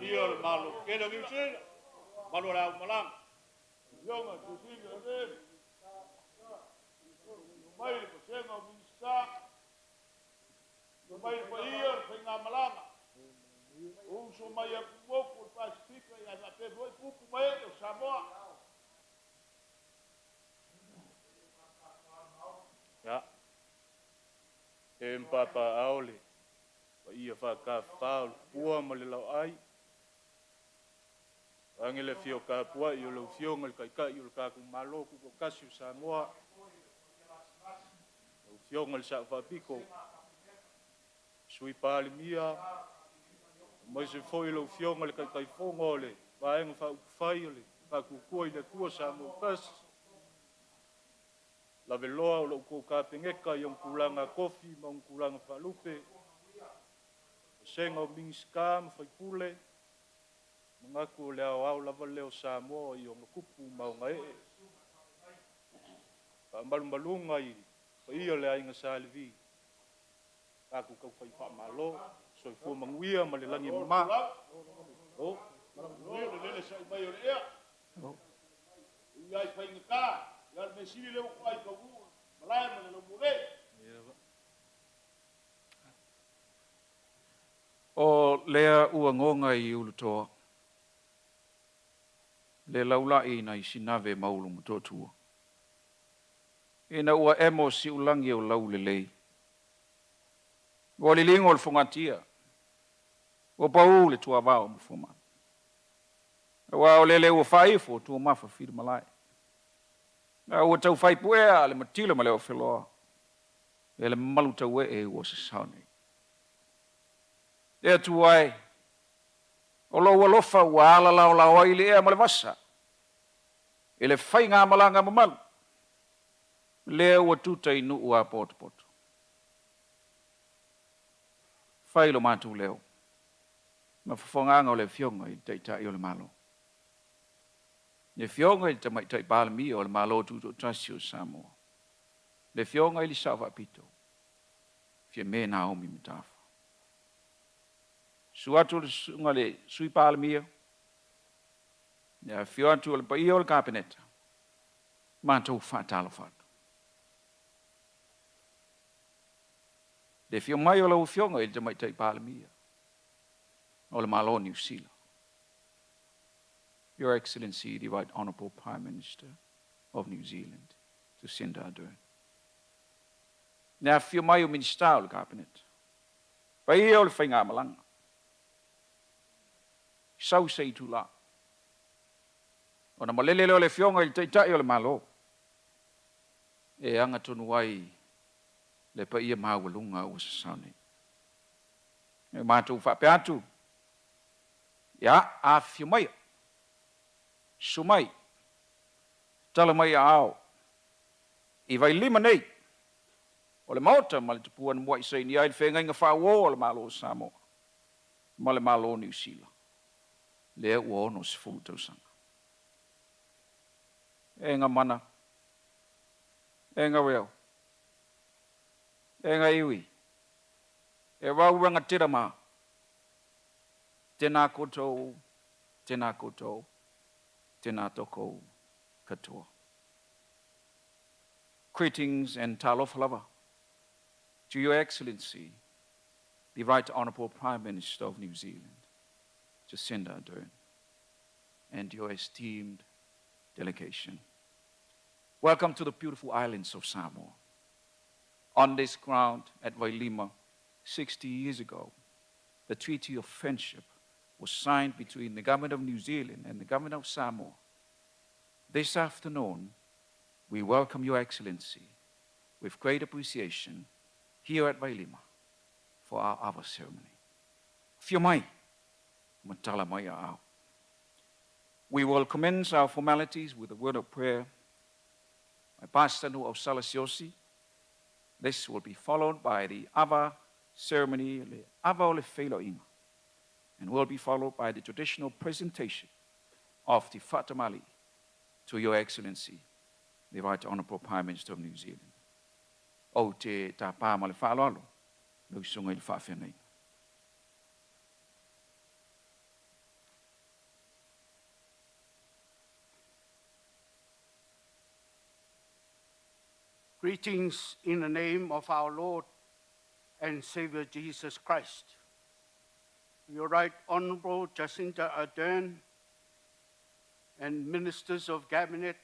Palemia o le Malo tele o Niu Sila, mamalu o le aumalaga. Afioga Tuitina Lele, afio mai le vasega o Minisita, afio mai le paia o le faigamalaga, uso mai atu motu o le Pasefika ae faapea foi tupu ma ee o Samoa. Ia, e mapapaao le paia faatafafa o le tupua ma le laoai. Vaeane le afio tapuai o lau Afioga i le Taitai o le tatou Malo Tutoatasi o Samoa, lau Afioga i le Sao Faapito, Sui Palemia, aemaise foi lau Afioga i le Taitaifono o le Vaega Faaupufai o le Faatuatua i le Atua Samoa ua Tasi, laveloa o la outou Kapeneta i ona tulaga tofi ma ona tulaga faalupe, vasega o Minisita ma sui usufono, manatu o le aoao lava lea o Samoa i ona tupu ma ona ee, faamalumaluga i le paia o le Aiga Sa Levi, tatou taufai faamalo, soifua manuia ma le lagi e mama. O le lele sai mai o le ea, e ui lava i faigata, a o le mea sili lea ua toai taunuu i le malae ma le laumule. O lea ua goga i Ulutoa, le laulai nai Sinave ma Ulumotootua, ina ua emo siulagi o laulelei, ua liligo le fogatia, ua pau le tuavao o Mafuamanu. Aua o lele ua faaifo tuamafa filimalae, a ua taufai puea le matila ma le ofeloa, e le mamalu tauee ua sasao nei. Le Atua e, o lou alofa ua alalaolao ai le ea ma le vasa i le faigamalaga mamalu, lea ua tuta i nuu apotopoto. Fai lo matou leo ma fofogaaga o le Afioga i le Taitai o le Malo, le Afioga i le Tamaitai Palemia o le Malo Tutoatasi o Samoa, le Afioga i le Sao Faapito, Fiame Naomi Mataafa. Susu atu le susuga i le Sui Palemia, le afifio atu o le paia o le Kapeneta, matou faatalofa atu. Le afio mai o lau Afioga i le Tamaitai Palemia o le Malo o Niu Sila. Your Excellency, the Right Honourable Prime Minister of New Zealand, Jacinda Ardern. Le afifio mai o Minisita o le Kapeneta, paia o le faigamalaga, sau se itula, ona malele lea o le Afioga i le Taitai o le Malo, e agatonu ai le paia maualuga ua sasao nei. E matou faapea atu, ia, afifio maia, susu mai, tala mai aao, i Vailima nei, o le Maota ma le Tupua na muai sainia ai le feagaiga faauo a le Malo o Samoa ma le Malo o Niu Sila, lea ua 60 tausaga. E ngā mana, e ngā reo, e ngā iwi, e rau rangatira mā, tēnā koutou, tēnā koutou, tēnā tōkou katoa. Greetings and talofa lava to Your Excellency, the Right Honourable Prime Minister of New Zealand, Jacinda Ardern, and your esteemed delegation. Welcome to the beautiful islands of Samoa. On this ground at Vailima, 60 years ago, the Treaty of Friendship was signed between the Government of New Zealand and the Government of Samoa. This afternoon, we welcome Your Excellency with great appreciation here at Vailima for our ava ceremony. Afio mai, ma tala mai aao. We will commence our formalities with a word of prayer by Pastor Nu'ausala Siaosi. This will be followed by the ava ceremony, le ava o le feiloaiga, and will be followed by the traditional presentation of the Fa'atamalii to Your Excellency, the Right Honourable Prime Minister of New Zealand. Ou te tāpā ma le faaaloalo lau susuga i le faafeagaiga. Greetings in the name of our Lord and Savior Jesus Christ. Your Right Honorable Jacinda Ardern and ministers of cabinet,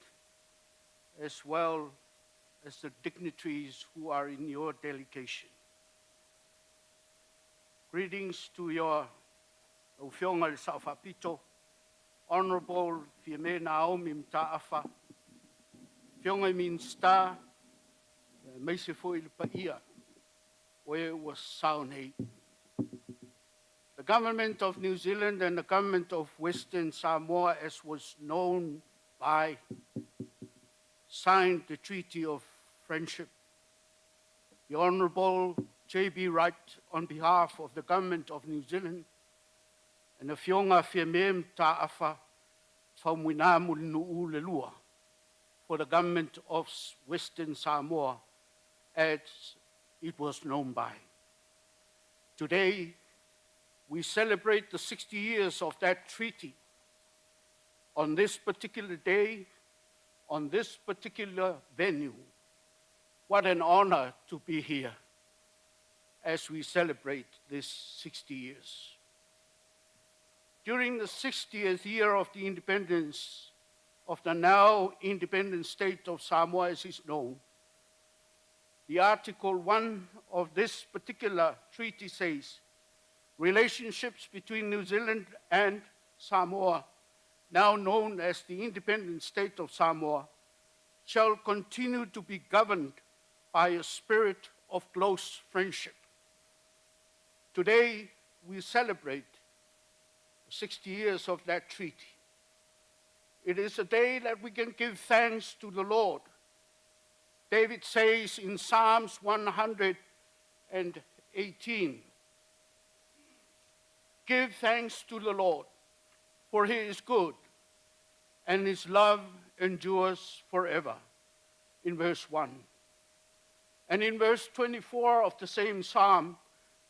as well as the dignitaries who are in your delegation. Greetings to your Afioga i le Sao Faapito, Honorable Fiame Naomi Mataafa, Afioga i Minisita, aemaise foi le paia o e ua sao nei. The government of New Zealand and the government of Western Samoa, as was known by, signed the Treaty of Friendship. The Honorable J.B. Wright, on behalf of the government of New Zealand, and the Afioga Fiame Mataafa Faumuina Mulinuu le Lua, for the government of Western Samoa, as it was known by. Today, we celebrate the 60 years of that treaty. On this particular day, on this particular venue, what an honor to be here as we celebrate this 60 years. During the 60th year of the independence of the now independent state of Samoa as is known, the Article 1 of this particular treaty says, relationships between New Zealand and Samoa, now known as the independent state of Samoa, shall continue to be governed by a spirit of close friendship. Today, we celebrate 60 years of that treaty. It is a day that we can give thanks to the Lord. David says in Psalms 118, "Give thanks to the Lord, for he is good, and his love endures forever," in verse 1. And in verse 24 of the same psalm,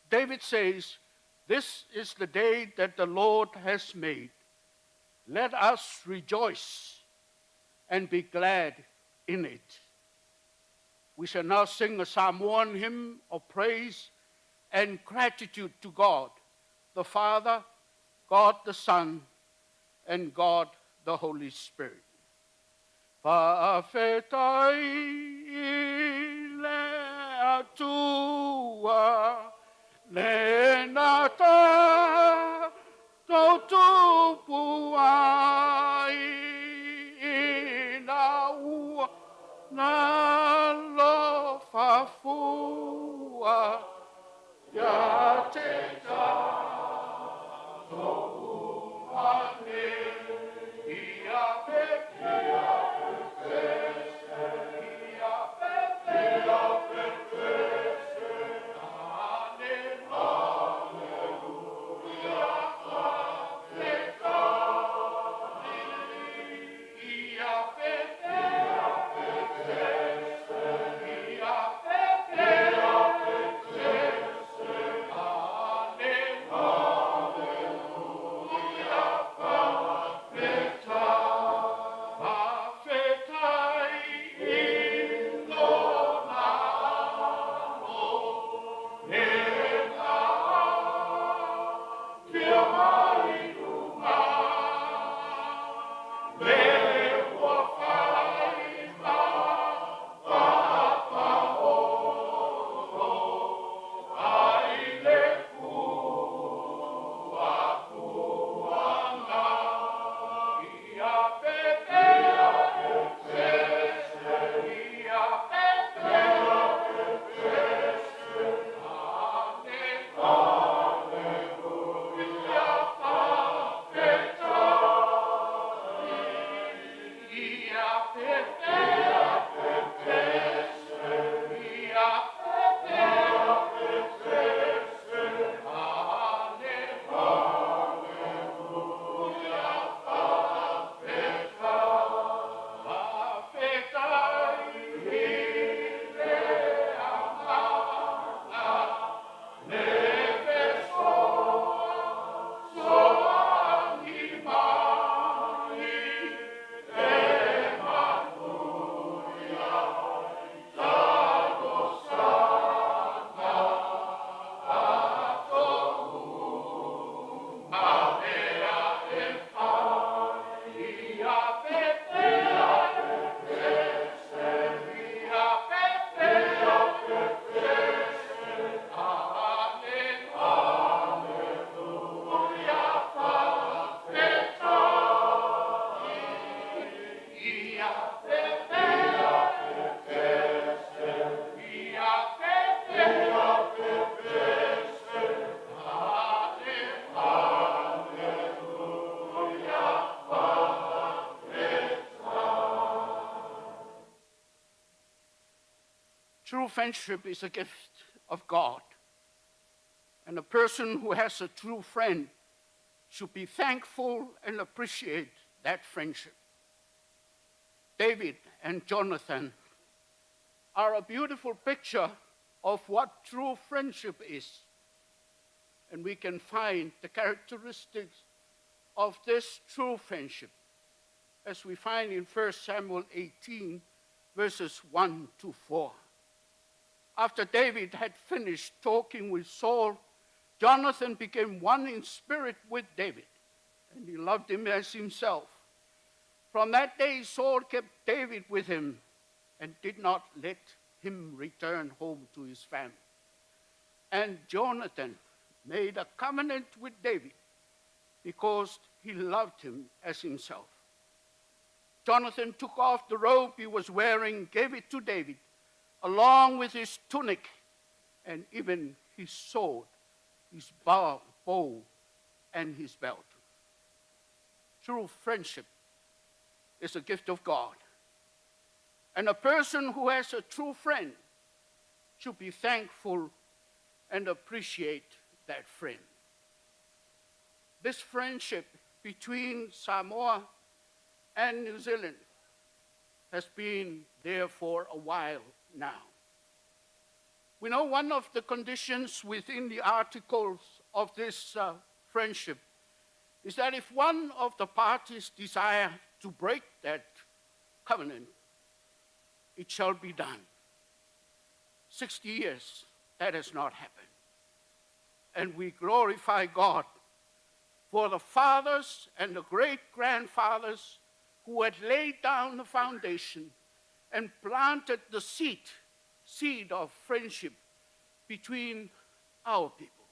David says, "This is the day that the Lord has made. Let us rejoice and be glad in it." We shall now sing a Samoan hymn of praise and gratitude to God, the Father, God the Son, and God the Holy Spirit. Fa'afetai i le Atua lena tatou tupu ai ina ua nalofa fua ia te tatou uma nei ia pe ia pe ia. True friendship is a gift of God. And a person who has a true friend should be thankful and appreciate that friendship. David and Jonathan are a beautiful picture of what true friendship is. And we can find the characteristics of this true friendship as we find in 1 Samuel 18, verses 1 to 4. After David had finished talking with Saul, Jonathan became one in spirit with David, and he loved him as himself. From that day, Saul kept David with him and did not let him return home to his family. And Jonathan made a covenant with David because he loved him as himself. Jonathan took off the robe he was wearing, gave it to David, along with his tunic and even his sword, his bow, and his belt. True friendship is a gift of God. And a person who has a true friend should be thankful and appreciate that friend. This friendship between Samoa and New Zealand has been there for a while now. We know one of the conditions within the articles of this friendship is that if one of the parties desire to break that covenant, it shall be done. 60 years, that has not happened. And we glorify God for the fathers and the great grandfathers who had laid down the foundation and planted the seed, seed of friendship between our people.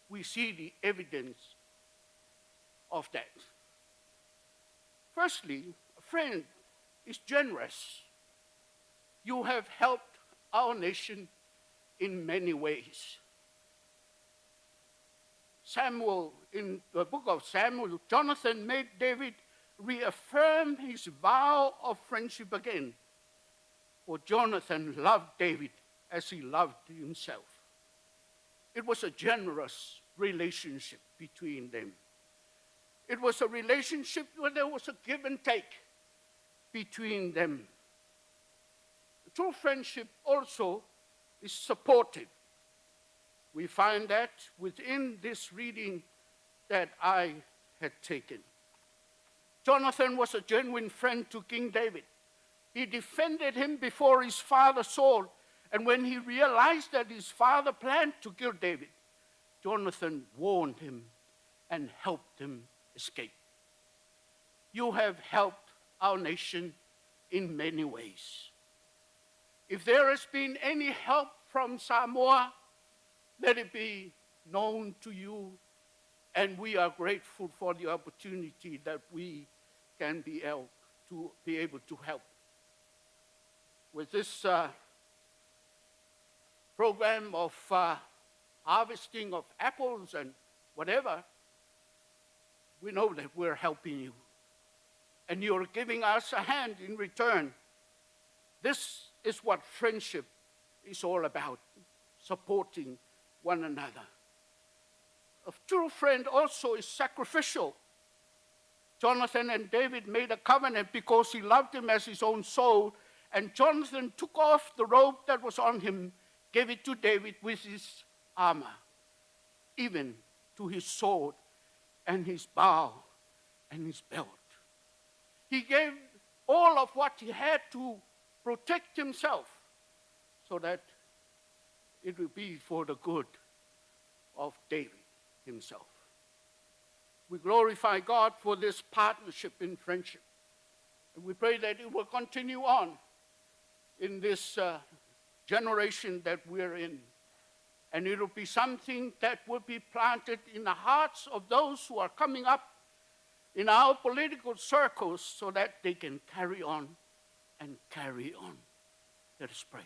We see the evidence of that. Firstly, a friend is generous. You have helped our nation in many ways. Samuel, in the book of Samuel, Jonathan made David reaffirm his vow of friendship again. For Jonathan loved David as he loved himself. It was a generous relationship between them. It was a relationship where there was a give and take between them. True friendship also is supportive. We find that within this reading that I had taken. Jonathan was a genuine friend to King David. He defended him before his father Saul, and when he realized that his father planned to kill David, Jonathan warned him and helped him escape. You have helped our nation in many ways. If there has been any help from Samoa, let it be known to you, and we are grateful for the opportunity that we can be able to, be able to help. With this program of harvesting of apples and whatever, we know that we're helping you. And you're giving us a hand in return. This is what friendship is all about, supporting one another. A true friend also is sacrificial. Jonathan and David made a covenant because he loved him as his own soul. And Jonathan took off the robe that was on him, gave it to David with his armor, even to his sword and his bow and his belt. He gave all of what he had to protect himself so that it will be for the good of David himself. We glorify God for this partnership in friendship. And we pray that it will continue on in this generation that we're in. And it will be something that will be planted in the hearts of those who are coming up in our political circles so that they can carry on and carry on. Let us pray.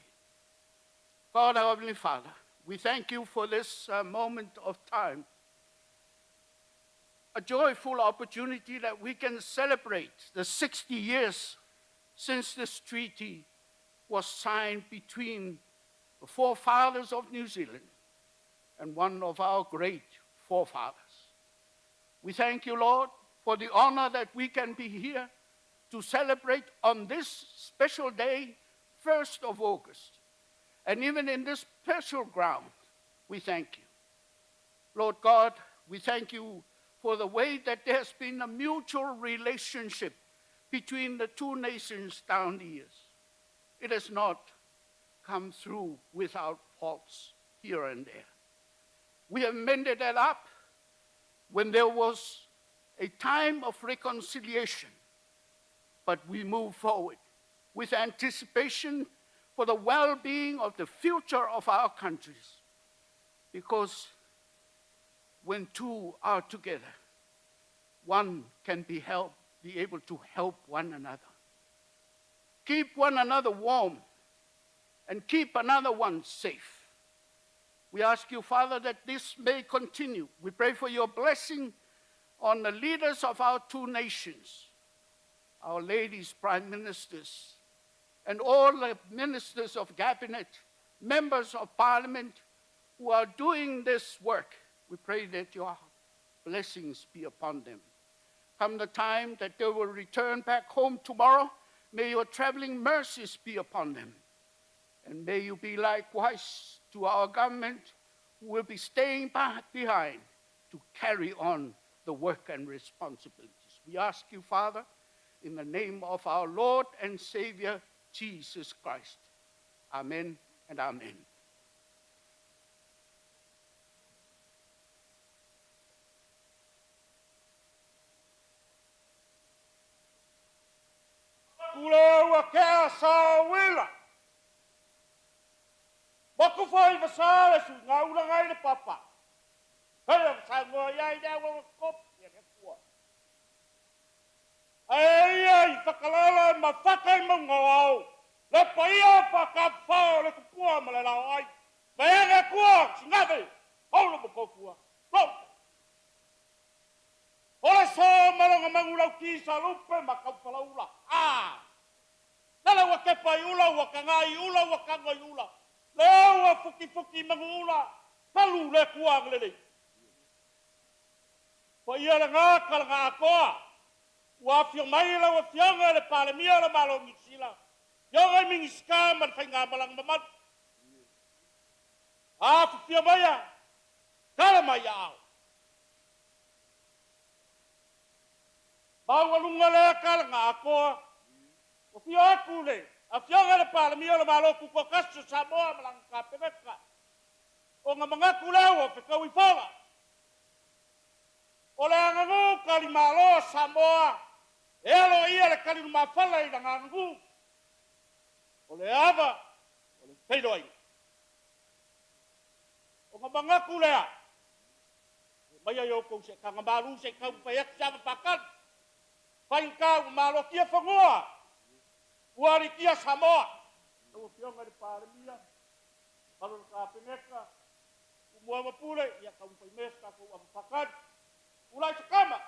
God, our Heavenly Father, we thank you for this moment of time, a joyful opportunity that we can celebrate the 60 years since this treaty was signed between the forefathers of New Zealand and one of our great forefathers. We thank you, Lord, for the honor that we can be here to celebrate on this special day, 1st of August. And even in this special ground, we thank you. Lord God, we thank you for the way that there has been a mutual relationship between the two nations down the years. It has not come through without faults here and there. We have mended that up when there was a time of reconciliation, but we move forward with anticipation for the well being of the future of our countries. Because when two are together, one can be help, be able to help one another. Keep one another warm and keep another one safe. We ask you, Father, that this may continue. We pray for your blessing on the leaders of our two nations, our ladies, prime ministers, and all the ministers of cabinet, members of parliament who are doing this work. We pray that your blessings be upon them. Come the time that they will return back home tomorrow, may your traveling mercies be upon them. And may you be likewise to our government who will be staying back behind to carry on the work and responsibilities. We ask you, Father, in the name of our Lord and Savior, Jesus Christ. Amen and amen. Kula ua kea sa uila. Moku foi vasa le su ngā ula ngai le papa. Hei o sa ngoa iai le awa kopi le kua. Ae ia i whakalala ma whaka i maunga o ao. Le paia whakapao le kupua ma le lao ai. Ma e le kua singave. Olo mo kofua. Lo. O le so malonga mangulau ki sa lupe ma kaupalaula. Ah! Lele ua kepa i ula, ua kaga i ula, ua kago i ula. Lea ua fukifuki i ula, palu le kua agalelei. Paia lena kalaga atoa, ua afio mai lau Afioga i le Palemia o le Malo o Niu Sila, Afioga i Minisita ma le Faigamalaga mamalu. Afifio maia, tala mai aao. Maualuga lea kalaga atoa, ua afio atu le Afioga i le Palemia o le Malo Tutoatasi o Samoa ma lana Kapeneta, ona manatu lea ua fetaui fola. O le aganuu talimalo a Samoa e aloaia le talilumafale i lana aganuu, o le ava, o le feiloaiga. Ona manatu lea, e maia i outou seetaga malu se i taumafai atu se ava faatali. Faigata ua malotia fanua, ua alitia Samoa. Lau Afioga i le Palemia, mamalu o le Kapeneta, Tumua ma Pule, ia taumafai maia se tatou ava faatali. Tulai se tama!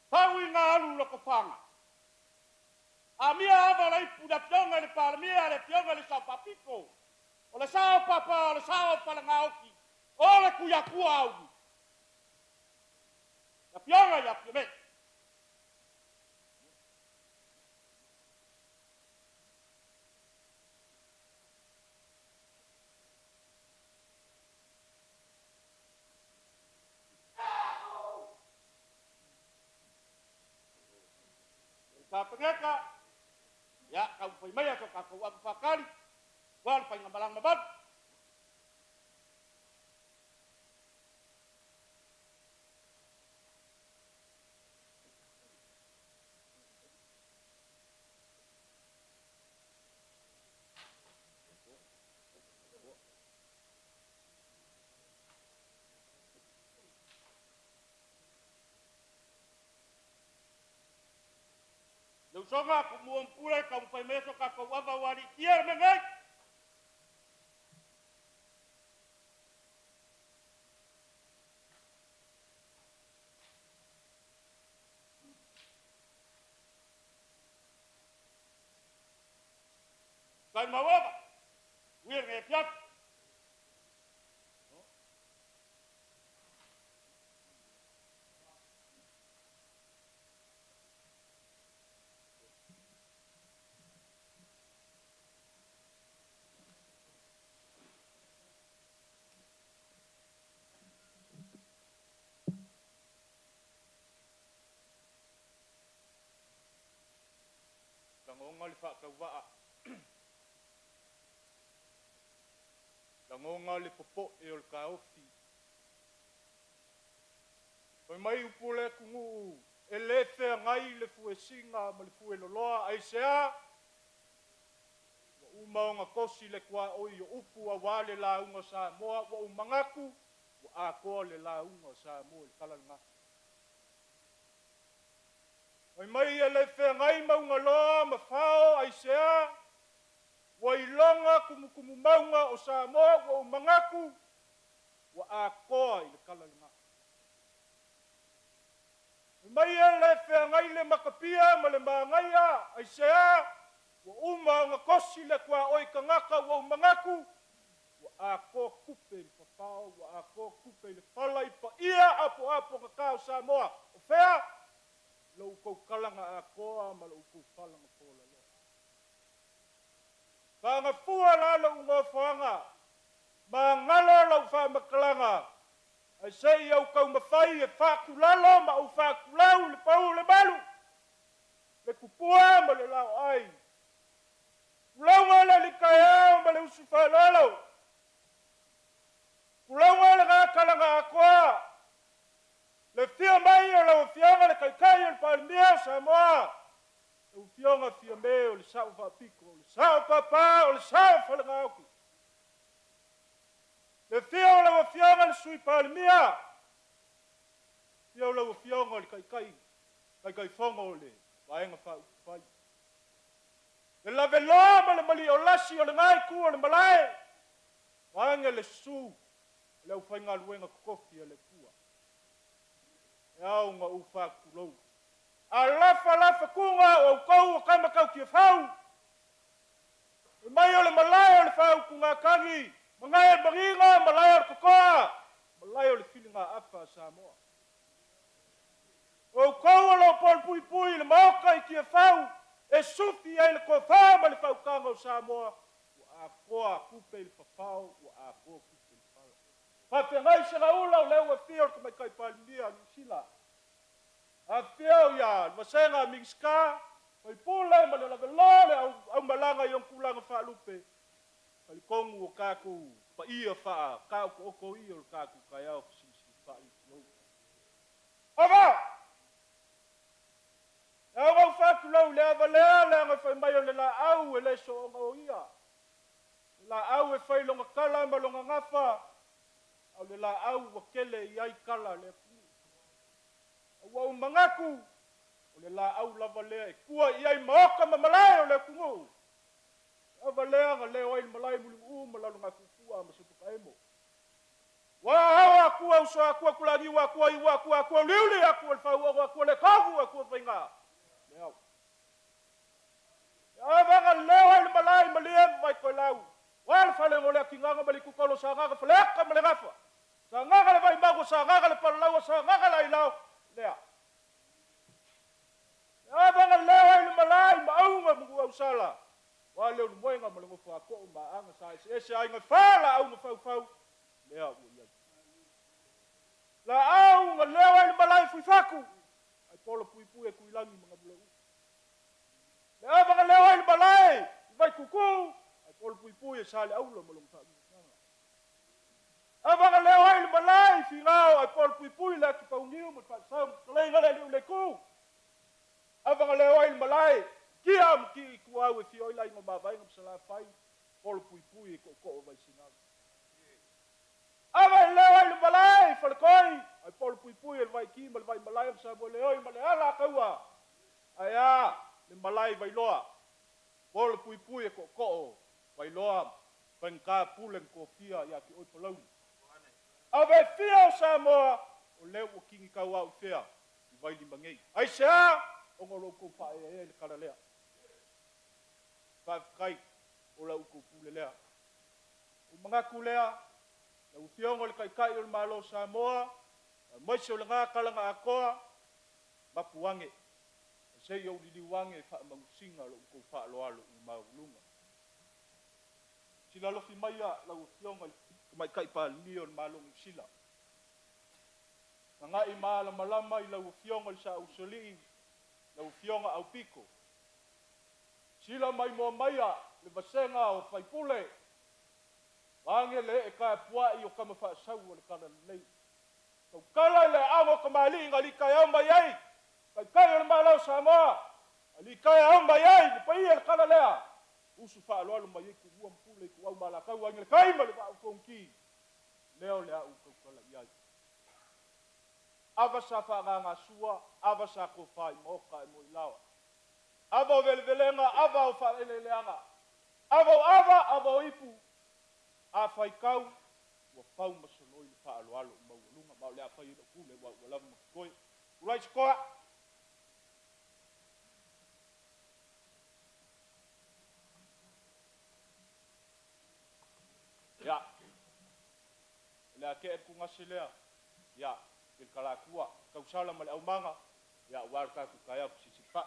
Tau i ngā alu lotofaga. Amia ava le ipu i le Afioga i le Palemia, le Afioga i le Sao Faapito, o le Sao Papa, o le Sao Falegaoki, o le Tuiatua Aumi, le Afioga ia Fiame. Le Kapeneta, ia, taumafai maia so tatou ava faatali, aua le faigamalaga mamalu. Le usoga, Tumua ma Pule, taumafai maia so tatou ava ua aliitia le mea nei. Lagoga le faatauvaa, lagoga le popoe o le taofi. Fai mai upu o le atunuu, e le feagai le fuesina ma le fueloloa. Aisea? Ua uma ona tosi le tuaoi o upu aua le lauga a Samoa. Ua ou manatu ua atoa le lauga a Samoa i le tala lena. Fai mai e le feagai Maugaloa ma Fao. Aisea? Ua iloga tumutumumauga o Samoa. Ua ou manatu ua atoa i le tala lena. Fai mai e le feagai le Matapia ma le Manaia. Aisea? Ua uma ona tosi le tuaoi tagata. Ua ou manatu ua atoa tupe i le fafao, ua atoa tupe i le fala i paia apoapogata o Samoa. O fea? Lo outou tala na atoa ma lo outou fala na folaloa. Faagafua la lou nofoaga, magalo lau faamatalaga, ae se i ou taumafai e faatulalo ma ou faatulau le pau o le malu, le tupua ma le laoai. Tulauga le alitaeao ma le usu faaaloalo. Tulauga lena tala na atoa, le afio mai o lau Afioga le Taitai o le Palemia o Samoa, lau Afioga Fiame o le Sao Faapito, o le Sao Papa, o le Sao Falenaoti. Le afio o lau Afioga le Sui Palemia, afio lau Afioga le Taitai, Taitaifono o le Vaega Faaupufai. Le laveloa ma le maliolasi o lena itu o le malae, vaeane le susu o le aufaigaluega totofi a le Atua. E ao ona ou faatulou. Alofa lafa tuga o outou o tama tau Tiafau, fai mai o le malae o le faautugatagi, malae o le manino, malae o le totoa, malae o le filigaafa a Samoa. O outou o lo o polopuipui i le Maota i Tiafau e sufi ai le tofa ma le faautaga o Samoa, ua atoa tupe i le fafao, ua atoa tupe i le fala. Faafeagai Segaula o lea ua afio le Tamaitai Palemia o Niu Sila. Afifio ia le vasega Minisita, Faipule ma le lavaloa le aumalaga i ona tulaga faalupe, talitonu o tatou paia faataotooto ia o le tatou taeao fesilisili fai. Tulou. Ava! E ao ona ou faatulou i le ava lea, leaga fai mai o le laau e le soona o ia. Le laau e fai lona tala ma lona gafa, a o le laau ua tele i ai tala a le atunuu. A ua ou manatu, o le laau lava lea e tua i ai maota ma malae o le atunuu. Le ava lea na leo ai le malae Mulinuu ma Lalogafuafua ma Sopakaemo. Ua ao Atua uso Atua Tulaniu Atua iu Atua Atua uliuli Atua le fauono Atua le tovu Atua faiga le ao. Le ava na leo ai le malae i Malie ma Vaitoelau. Ua le falega o le atinaga ma le itutolo Sagaga Faleata ma le Gafa. Sagaga le Vaimauga, Sagaga le Palalaua, Sagaga le Ailao, lea. Le ava na leo ai le malae i Maauga ma Nuuausala. Ua le Ulumoega ma le nofo a Too ma Aana sa eseese aiga e fa laau na faufau, lea ua i ai. Laau na leo ai le malae i Fuifatu, ae polo puipui e Tuilagi ma Gamuleuu. Le ava na leo ai le malae i Vaituutuu, ae polo puipui e Saleaula ma lona faavivigaga. Ava na leo ai le malae i Finao, ae polo puipui le Atipauniu ma le Faasau ma Fetalaiga le Alii o le Itu. Ava na leo ai le malae i Tia ma Tii Ituau e fia ai le aiga o Mavaega ma Salafai, polo puipui e Tootoo o Vaisigano. Ava e leo ai le malae i Faletoi, ae polo puipui e le Vaiki ma le Vaimalae ma Samoeleoi ma le Alataua. Ae a le malae i Vailoa, polo puipui e Tootoo Vailoa, faigata pule na tofia ia te oe Palauli. Ava e fia o Samoa, o lea ua kini tauau i fea? I Vailima nei. Aisea? Ona o lo outou faaeaea i le tala lea. Faafetai. O la outou pule lea. Ou manatu lea, lau Afioga i le Taitai o le Malo o Samoa, aemaise o lena tala na atoa, mapu ane, se i ou liliu ane i faamanusina lo outou faaaloalo i le maualuga. Sila alofi maia lau Afioga i le Tamaitai Palemia o le Malo o Niu Sila, Tagai malamalama i lau Afioga i le Saousoalii, lau Afioga Aupito, sila maimoa maia le vasega o faipule, vaeane le ee tapuai o tama faasau o le Talalelei. Tautala i le aano o tamalii na alitaeao mai ai Taitai o le Malo o Samoa, alitaeao mai ai le paia i le tala lea, usu faaaloalo mai ai Tumua ma Pule, Ituau ma Alataua, Aiga i le Tai ma le Vaa o Fonoti, lea o le a ou tautala i ai. Ava sa faaagagasua, ava sa tofa i maota ae moe i laoa. Ava o velevelega, ava o faaeleeleaga, ava o ava, ava o ipu, a faitau, ua fau ma soloi le faaaloalo i maualuga, ma o le a fai ai lau pule aua ua lava ma totoe. Tulai Sikoa! Ia, o le a tea le tumasi lea, ia, i le talatua, tausala ma le aumaga, ia, aua le tatou taeao fesilisilipai.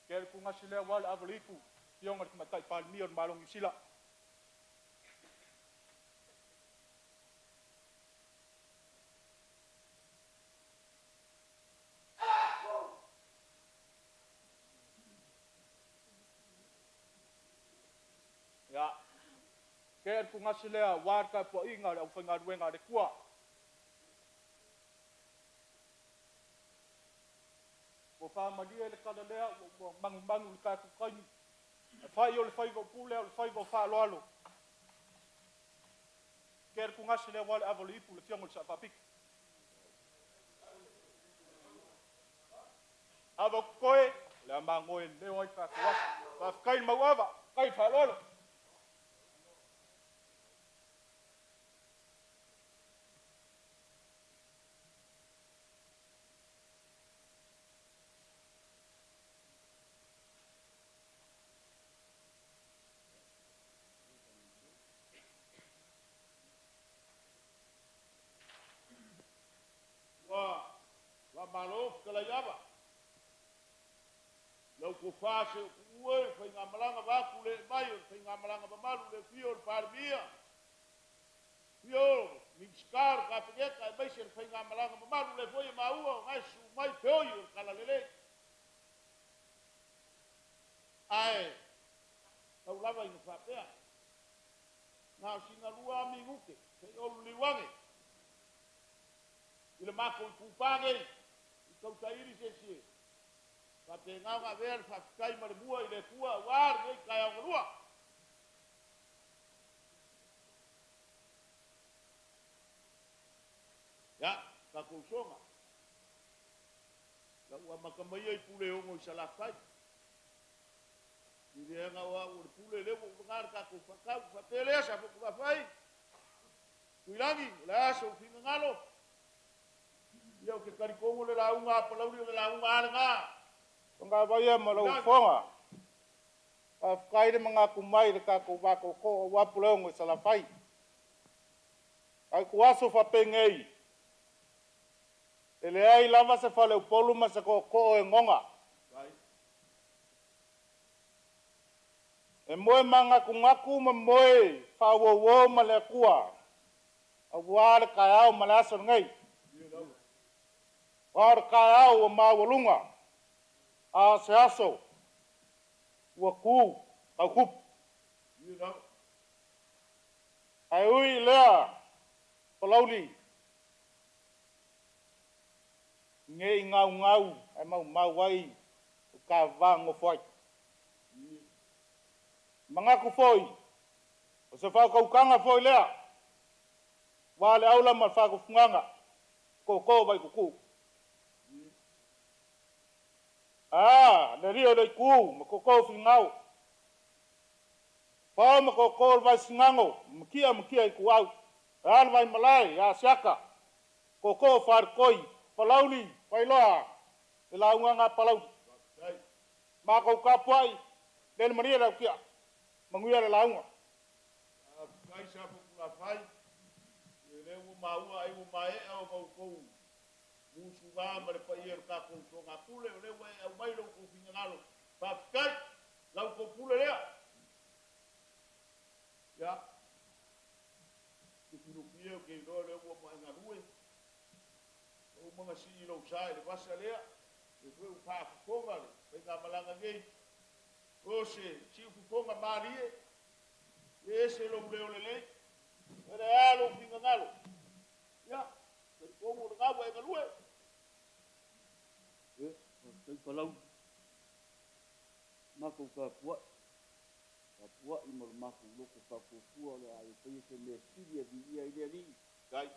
Tea le tumasi lea aua le ava o le ipu, Afioga i le Tamaitai Palemia o le Malo o Niu Sila. Ia, tea le tumasi lea aua le tapuaiga a le aufaigaluega a le Atua. Ua faamalie le tala lea ua manumanu i le tatou taimi. Ae fai o le faiva o pule a o le faiva o faaaloalo. Tea le tumasi lea aua le ava o le ipu i le Afioga i le Sao Faapito. Ava o totoe, o le a magoe leleo ai le tatou aso. Faafetai le mauava, faafetai le faaaloalo. Ua faamalo fetalai ava, lau tofa Seopu e, le faigamalaga vaeatu le ee mai o le faigamalaga mamalu i le afio o le Palemia, afio Minisita o le Kapeneta aemaise le faigamalaga mamalu, o lea foi e maua o la e susu mai feoi o le Talalelei. Ae tau lava ina faapea, na o sina 2 lava minute se i ou liliu ane i le matou itupa nei i tausaili se isi e faapena ona avea le faafetai ma le mua i le Atua aua lenei taeao galua. Ia, tatou usoga, na ou amata maia i Puleono i Salafai. I leaga o au o le pule lea ua ou laga le tatou faatau. Faapea lea Safotulafai, Tuilagi, o le a sou finagalo? Ia ou te talitonu o le lauga a Palauli o le lauga lava lena. Togavaia ma lau Fofoga. Faafetai le manatu mai i le tatou va tootoo aua Puleono i Salafai. Ae ituaso faapenei, e leai lava se faleupolu ma se tootoo e goga. E moe manatunatu ma moe faauouo ma le Atua aua le taeao ma le aso lenei. Aua o le taeao ua maualuga, a o se aso ua tu tautupu. Ae ui i lea, Palauli, ne i gaugau ae maumau ai lo ta va nonofo ai. E manatu foi, o se faautautaga foi lea aua le aula ma le faatufugaga, tootoo o Vaituutuu. Ae a le alii o le Itu ma tootoo o Finao, Fao ma tootoo o le Vaisigano, Matia ma Matia Ituau, ae a le Vaimalae ia Asiata, tootoo o Faletoi, Palauli, Vailoa, le lauga a Palauli. Makou tapuai, lele malie lau tia. Manuia le lauga. Faafetai Safotulafai, ia lea ua maua ai ua maea ona outou musuga ma le paia o le tatou usoga pule, o lea ua e aumai lo outou finagalo. Faafetai, la outou pule lea. Ia, Lufilufi e, ou te iloa o lea ua uma e galue, ua uma ona sii lou sa i le vasa lea, lea foi ua faafofoga le faigamalaga nei, o se siufofoga malie, e ese lou leo lelei, o le a lou finagalo. Ia, talitonu o lena ua e galue. Ia, faafetai Palauli. Matou tapuai, tapuai ma lo matou loto faatuatua o le a e faia se mea sili e viia ai le Alii. Dai.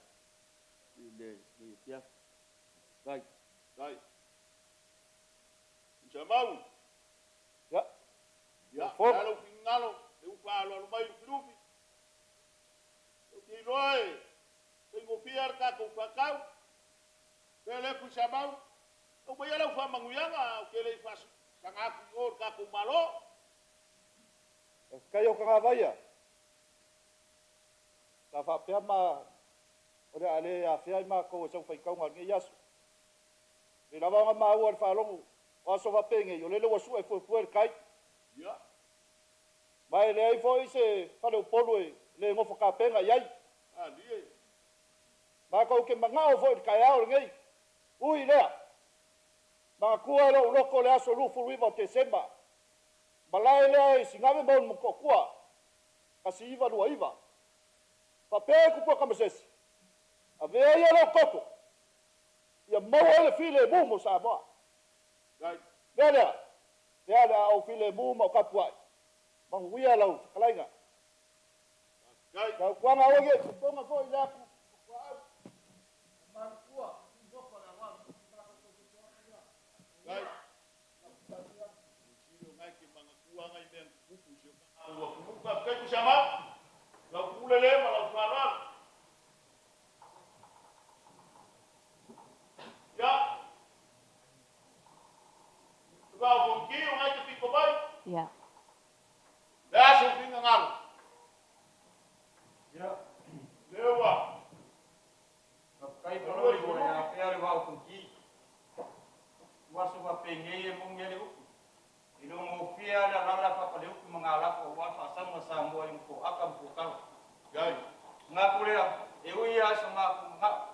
I lenei afiafi. Faafetai. Dai. Tuisamau. Ia. Ia, Fofoga. o le a lou finagalo, le ua faaaloalo mai Lufilufi. Ou te iloa e faigofie lava le tatou faatau. Pea lea Tuisamau, aumaia lau faamanuiaga, ou te le i faasaga atu i o i le tatou Malo. Faafetai o tagavaia. Sa faapea ma o le a le afea ai matou e sau faitauga o lenei aso. E lava ona maua le faalogo o aso faapenei, o lele ua sue fuefue le tai. Ia. Ma e leai foi se fale Upolu e le nofo tapena i ai. Alie. Matou te manao foi i le taeao lenei. Ui lea, manatua e lou loto le aso 29 o Tesema, malae lea i Sinave ma ona Motootua, 1929. Faapea ai Tupua Tamasese, avea ia lou toto, ia maua ai le filemu mo Samoa. Dai. Mea lea, lea le a ou filemu ma ou tapuai, manuia lau fetalaiga. Dai. Tautuaga aua nei fofoga foi le atu. Dai. Sili o ngai ke manatua ngai mea tutupu i si o tatou atunuu. Faafetai Tuisamau, lau pule lea ma lau faaaloalo. Ia, le Vaa o Fonoti o ngai te pito mai. Ia. Le a sou finagalo? Ia. Lea ua. Faafetai Palauli ua le afea le Vaa o Fonoti. Ua aso faapenei e moni ai le upu. E le o gofie lava le alaala faa-Faleupu ma Galafo aua le faasaga Samoa i ona toaka ma fuatala. Dai. Manatu lea, e ui lava i so matou manao,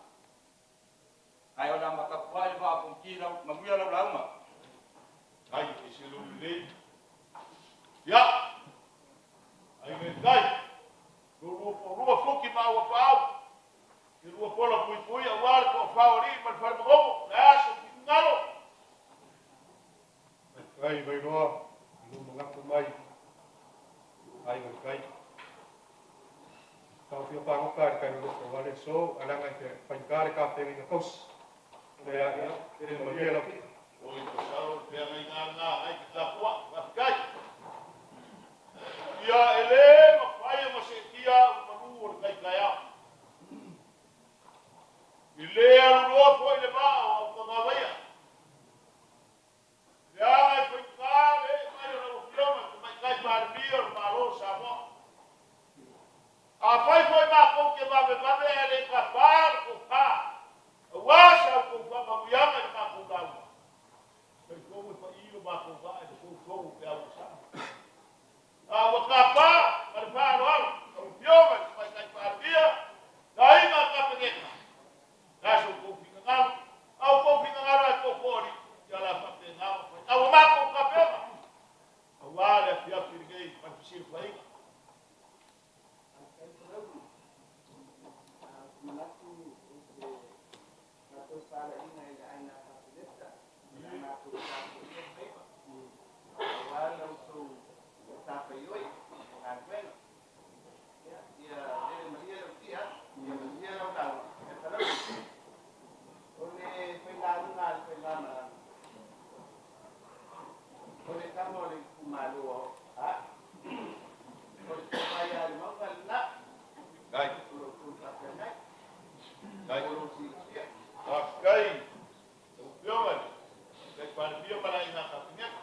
ae o le a matapuai le Vaa o Fonoti lau manuia lau lauga. Ai, e se lou lelei. Ia, ai me tai. Lo lua po lua fuki ma ua paau. E lua pola pui pui aua le toafā o alii ma le falemagogo. Le a sou finagalo? Faafetai Vailoa i lou manatu mai aiga i tai. Taofia pagota i le tai loloto aua le aso, ae leaga e faigata le tapenaina tausi. O le a ia, le manuia lau tia. Oi, masalo le feagaiga lena ngai te tapuai. Faafetai. Ia, e le mafai ona seetia au i malu o le tai taeao. I le aluloa foi le vaa o Aukagavaia. Leaga e faigata le ee mai o lau Afioga i le Tamaitai Palemia o le Malo o Samoa. Afai foi matou te vavevave ae le tapa le tofa, aua sa outou faamanuiaga i le matou lauga, talitonu e pa'i lo matou vaa i le sousou o peau o sama. A ua tapa ma le faaaloalo lau Afioga i le Tamaitai Palemia, le Aiga Kapeneta, le a so outou finagalo, a outou finagalo ae tootoo alii, ia o le a faapena ona fai. A ua matou tapena, aua le afiafi lenei ma le fesilafaiga. Faafetai Palauli. Ou te manatu o se matou palaina i le aiga Kapeneta o le a matou tapuaia faiva aua la outou matafaioi i le galuega. Ia, ia lele malie lau tia, ia manuia lau lauga. E Palauli, o le faigaluga a le faigamalaga, o le tama o le itumalo a o le tofa ia le mauga lena. Dai. O lo outou faafeagai. Dai. O lo silafia. Faafetai lau Afioga i le Tamaitai Palemia ma le Aiga Kapeneta.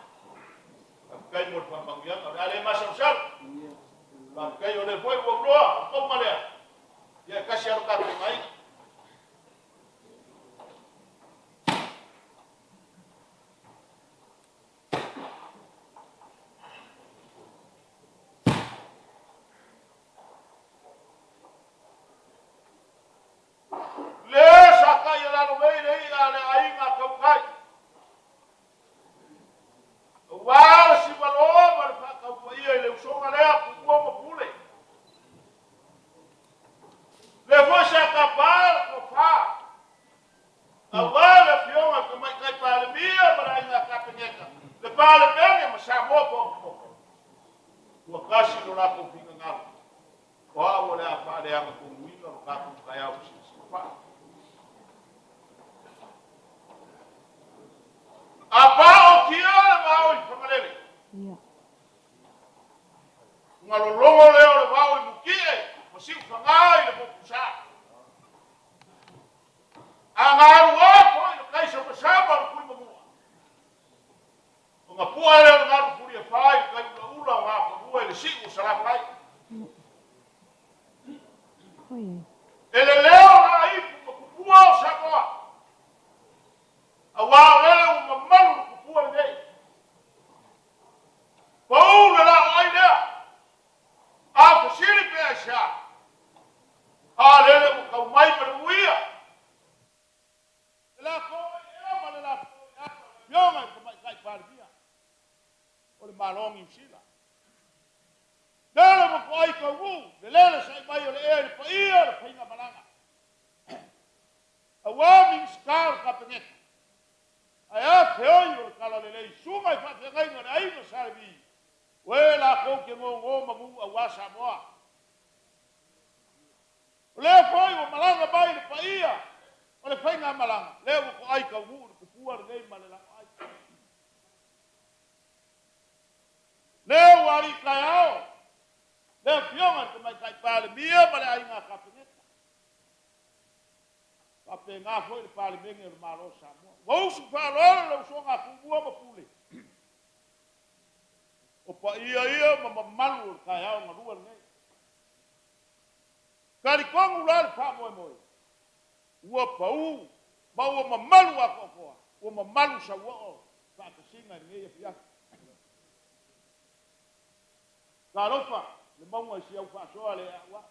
lomei le i'a a le aiga tautai. Aua le sivaloa ma le faataupaia i le usoga lea Tumua ma Pule. Lea foi sa tapa le tofa aua le Afioga i le Tamaitai Palemia ma le Aiga Kapeneta, le Palemene ma Samoa potopoto. Ua tasi lo latou finagalo, o au o le a faaleagatonuina lo tatou taeao fesilisili faa. A paotia le vao i Fagalele, ona lologo lea o le vao i Mutie ma Siufaga i le Motusa. A galua foi le tai samasama o le Tuimanua, ona pua lea o le galu fuliafa i le tai ulaula o Nafanua i le siu o Salafai. E leleo la ipu ma tupua o Samoa, aua o lele ua mamalu le tupua lenei. Pau le laoai lea, a fesili pe aisea, a lele ua tau mai ma le uia. Le lafo i ea ma le lafo i ata o le Afioga i le Tamaitai Palemia o le Malo o Niu Sila. Lele ua toai taunuu le lele sa'i mai o le ea i le paia o le faigamalaga. Aua Minisita o le Kapeneta, ae a feoi o le Talalelei, susuga i faafeagaiga o le Aiga Sa Levi, o e latou te gogo manu aua Samoa. O lea foi ua malaga mai le paia o le faigamalaga, lea ua toai taunuu le tupua lenei ma le laoai. Lea ua alii taeao le Afioga i le Tamaitai Palemia ma le Aiga Kapeneta. Faapena foi le Palemene o le Malo o Samoa. Ua usu faaaloalo le usoga a Tumua ma Pule. O paia ia ma mamalu o le taeao galua lenei. Talitonu la le faamoemoe, ua pau ma ua mamalu atoatoa, ua mamalu sauoo faatasiga i lenei afiafi. Talofa le mauga i si au faasoa le a'ua'u.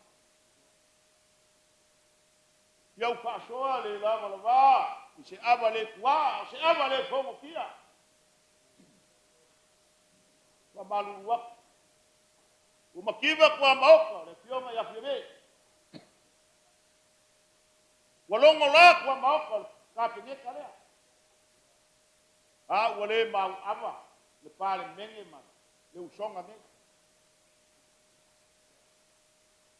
Si au faasoa le lavalava i se ava le tuā, o se ava le fogotia. Faamalulu atu, ua mativa tuamaota le Afioga ia Fiame. Ua logo la tuamaota o le Kapeneta lea. A ua le mauava le Palemene ma le usoga nei.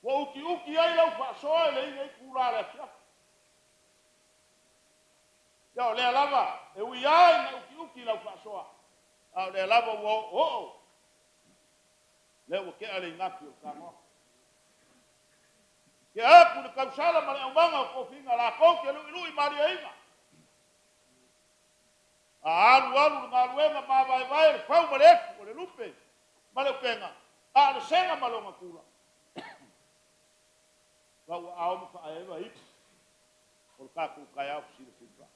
Ua utiuti ai lau faasoa i le iga itula o le afiafi. Ia o lea lava e ui lava ina utiuti lau faasoa, a o lea lava ua oooo, lea ua tea le igafo o le tanoa. Tea atu le tausala ma le aumaga o tofiga latou te luilui maliaina. A alu alu le galuega mavaevae le fau ma le efu, o le lupe ma le upega, a o le sega ma lona tula. Tauaao ma faaeva ipu o le tatou taeao fesilisili.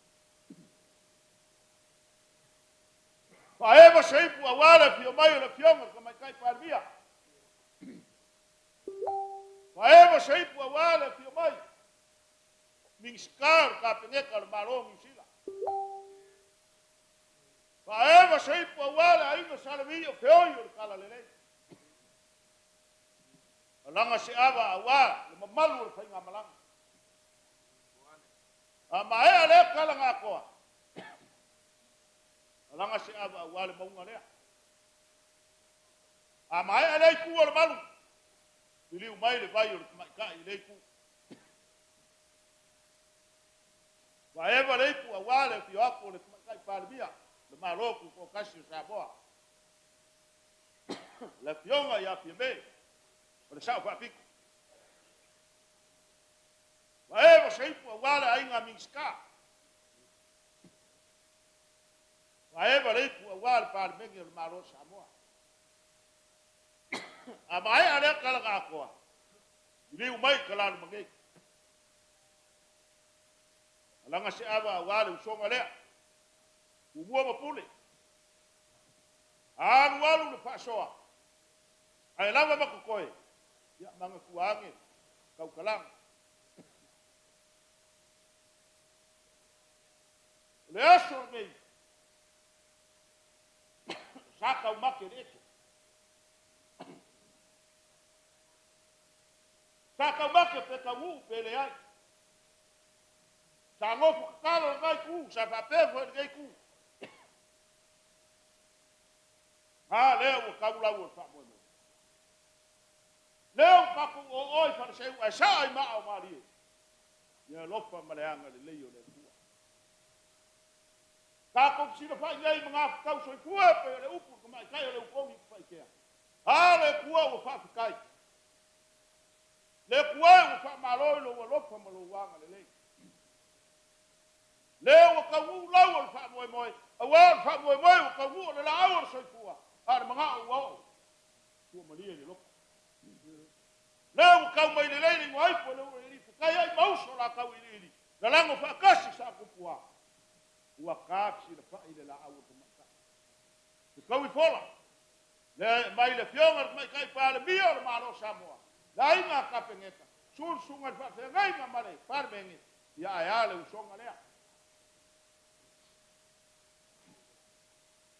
Faaeva se ipu aua le afio mai o le Afioga i le Tamaitai Palemia. Faaeva se ipu aua le afio mai Minisita o le Kapeneta o le Malo o Niu Sila. Faaeva se ipu aua le aiga Sa Levi o feoi o le Talalelei. Alaga se ava aua le mamalu o le faigamalaga. A maea lea tala na atoa, alaga se ava aua le mauga lea. A maea lea itu o le malu, liliu mai le vai o le tamaitai i lea itu. Vaeva le ipu aua le afio atu o le Tamaitai Palemia, le Malo Tutoatasi o Samoa, le Afioga ia Fiame o le Sao Faapito. Vaeva se ipu aua le aiga Minisita. Vaeva le ipu aua le Palemene o le Malo o Samoa. A maea lea tala na atoa, liliu mai i Talalumanei. Alaga se ava aua le usoga lea, Tumua ma Pule. Alu alu le faasoa, ae lava ma totoe, ia manatua ane tautalaga. O le aso lenei, sa taumate i le ete. Sa taumate pe taunuu pe leai. Sa nofo tatalo lena itu, sa faapea foi lenei itu. A lea ua tau lau o le faamoemoe. Lea ua tatou oo i Faleseu ae saa i maa o Malie. Ia alofa ma le agalelei o le Atua. Tatou fesilafai nei i magafetau soifua e pei o le upu i le tamaitai o le Ugoni i Satupaitea. A le Atua ua faafetai. Le Atua e ua faamalo i lou alofa ma lou agalelei. Lea ua taunuu lau o le faamoemoe, aua o le faamoemoe ua taunuu o le laau o le soifua, a o le manao ua oo. Ua malie i le loto. Lea ua tau mai lelei le igoa ipu e le ua ai ma uso la tauiliili, lalago faatasi sa tupua. Ua ta fesilafai le laau o le tamaitai. Fetaui fola, lea e aumai le afioga i le Tamaitai Palemia o le Malo o Samoa, le aiga Kapeneta, susu le susuga i le faafeagaiga ma le Palemene, ia ae a le usoga lea.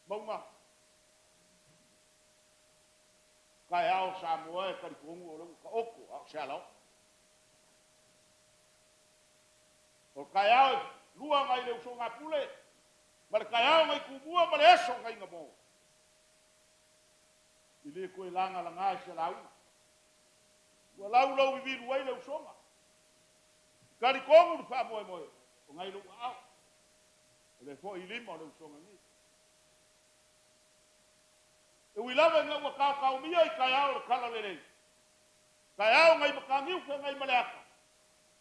Mauga, taeao Samoa e talitonu o lea ua taoto a o se alaoo. O le taeao e lua nai le usoga a Pule, ma le taeao nai Tumua ma le aso nai Gamo. E le toe lagalaga i se lauga. Ua laulauvivilu ai le usoga. Talitonu le faamoemoe o nai lou aao. O le foi i lima o le usoga nei. E ui lava ina ua taotaomia i taeao o le Talalelei, taeao nai Mataniu Feagaimaleata,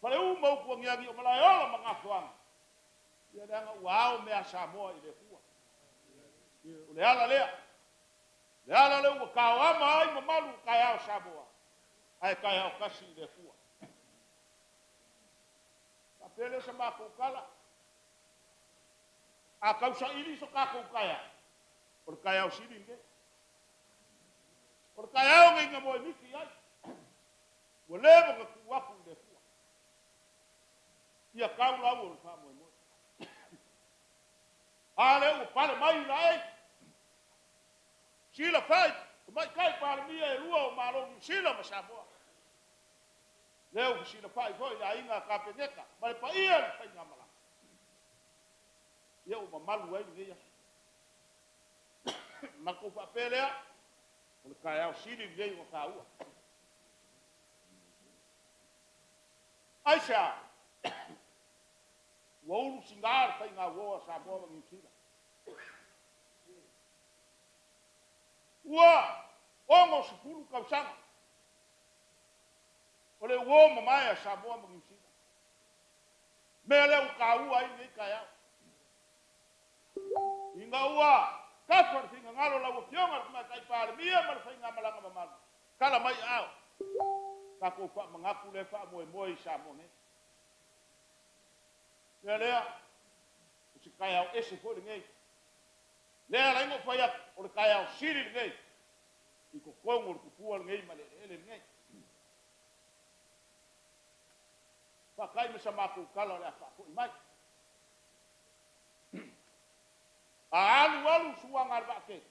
Faleu ma upu agiagi o Malaeola ma Gafoaga, ia leaga ua ao mea a Samoa i le Atua. O le ala lea, le ala lea ua taoama ai mamalu o taeao Samoa, ae taeao tasi i le Atua. Faapea lea sa matou tala, a tausaili so tatou taeao, o le taeao sili lenei. O le taeao nei na moemiti ai, ua leva ona tuu atu i le Atua. Ia tau lau o le faamoemoe. A lea ua pale mai laei. Silafai, tamaitai Palemia e lua o Malo Niu Sila ma Samoa. Lea ua fesilafai foi le aiga Kapeneta ma le paia i le faigamalaga. Ia ua mamalu ai lenei aso. Matou faapea lea, o le taeao sili lenei ona taua. Aisea? Ua ulu siga le faigauo a Samoa ma Niu Sila. Ua 60 tausaga o le uo mamae a Samoa ma Niu Sila. Mea lea ua taua ai lenei taeao. Ina ua tafa le finagalo o lau Afioga i le Tamaitai Palemia ma le faigamalaga mamalu, tala mai aao, tatou faamanatu lea faamoemoe i Samoa nei. Mea lea, o se taeao ese foi lenei. Lea e ala ai ona ou fai atu, o le taeao sili lenei i totonu o le tupua lenei ma le eleele lenei. Faafetai mo sa matou tala o le a faafoi mai. A alu alu suaga a le vaatele,